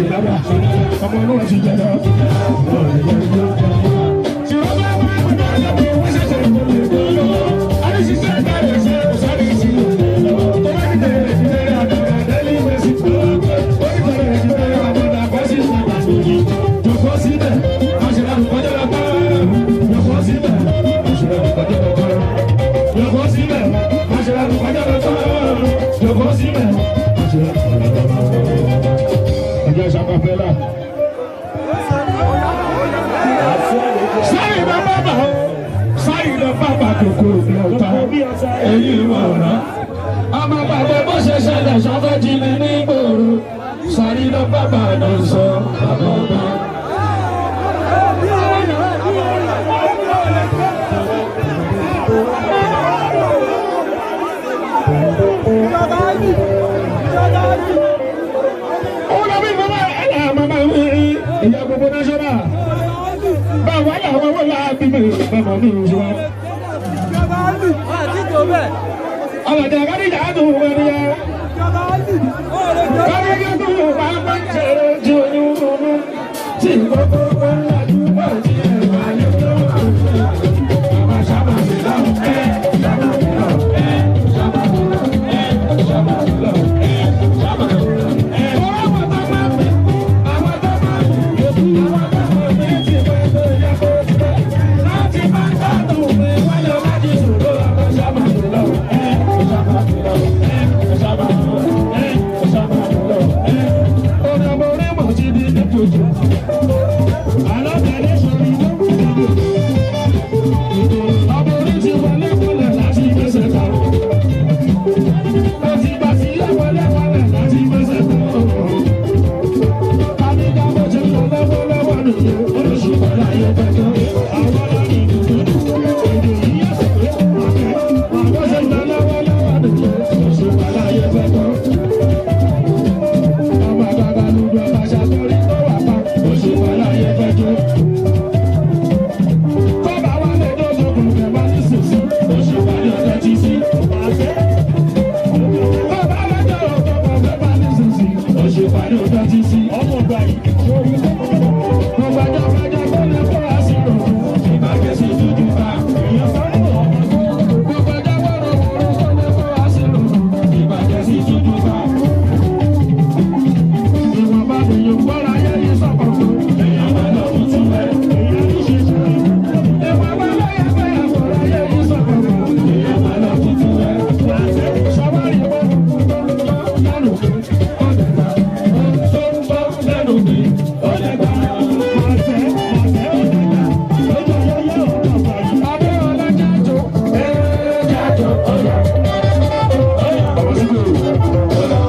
Ṣe dáadáa, ọmọ inú ẹ̀ ti jẹ lọ. Èyí wọ̀rọ̀ ọmọ bàbá bó ṣe ṣẹlẹ̀ ṣọ́fẹ́ jí mi ní gbòòrò sáré lọ bàbá ló ń sọ bàbá ọba. Ó lọ bí bàbá ẹ̀ là màmá mi ìyá gbogbo national báwa làwọn wọ́n là bí mi bàbá mi ò wá. Ọlọ́jà kádìjà tó wọ́n ní yá. Kádìjà tó wọ́n bá ń ṣeré ju oyún tí gbogbo wọn lajú bá ti ẹ̀ wá ní ọjọ́. Bàbá sábà mi lọ ẹ́ sábà mi lọ ẹ́ sábà mi lọ ẹ́ sábà mi lọ ẹ́ sábà mi lọ ẹ́. Àwọn tó máa mi, àwọn tó máa mi, àwọn tó máa mi ti pẹ́ tó yẹ kó ti pẹ́. Láti máa gbádùn mi wáyọ̀ láti sùn lọ. Sábà mi lọ ẹ́ sábà mi lọ ẹ́ sábà mi lọ ẹ́ sábà mi lọ ẹ́. Orin ọmọ orí mọ̀ sí di ètùtù. Alábẹ̀rẹ̀ sọ̀rọ̀ ìwé wúwo. Ọmọ orí ti wọlé wọlé láti gbèsè kan. Ó ti gbà sí wọlé wọlé láti gbèsè kan. Adídá bó ṣe lọ lọ́wọ́lọ́wọ́ nìyẹn. Olùsùnkọ̀ láyé pẹ̀lú. Àwọn ọlọ́run ìdùnnú. Èdè yìí yóò sọ̀rọ̀. Bó ṣe lọ lọ́wọ́lọ́wọ́ nìyẹn. Olùsùnkọ̀ láyé pẹ̀lú. Ọmọ bàbá lùdú ọba ṣàtọ́rí tó wà pa. Olùsùnkọ̀ láyé pẹ̀lú. Tọ́ba wa lè dójú kò fẹ́ wá ní sísí. Olùsùnkọ̀ ní ọjọ́ tí sí. Tọ́ba lọ́jọ́ òkú kò fẹ́ wá ní sísí. Olùsùnkọ̀ ní ọjọ́ tí sí. Ọmọ ọgbà yìí. Gbogbo ẹjọ́ kájọ tó lè kóra sí òkú. Ìbàjẹ́ sì dúdú bá. Gbogbo ẹjọ́ wọ́rọ̀ wọ́rọ̀ tó lè kóra sí òkú. Ìbàjẹ́ sì dúdú bá. Ìwọ̀nba lèyàn gbọ́ra ayé yìí sọ̀kọ̀ fún. Èèyàn máa lọ kú tún bẹ́ẹ̀. Èèyàn ní ṣe ṣe. Ìwọ̀nba lóye pé àgbọ̀rọ̀ ayé yìí sọ̀kọ̀ fún. Èèyàn máa lọ kú tún bẹ́ẹ̀. Ṣàwárí pé tó ń bọ́ lẹ́nu mi, ó lè gbà. Tó ń bọ́ lẹ́nu mi, ó lè gbà. Màṣẹ́ màṣẹ́ ó lè gbà. Lójú ayẹyẹ ọ̀rọ̀ àgbà. Adéọlá jájò, jájò, ọ̀yà. Ọ̀yà, ọ̀yà, ọ̀yà.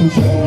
Thank you.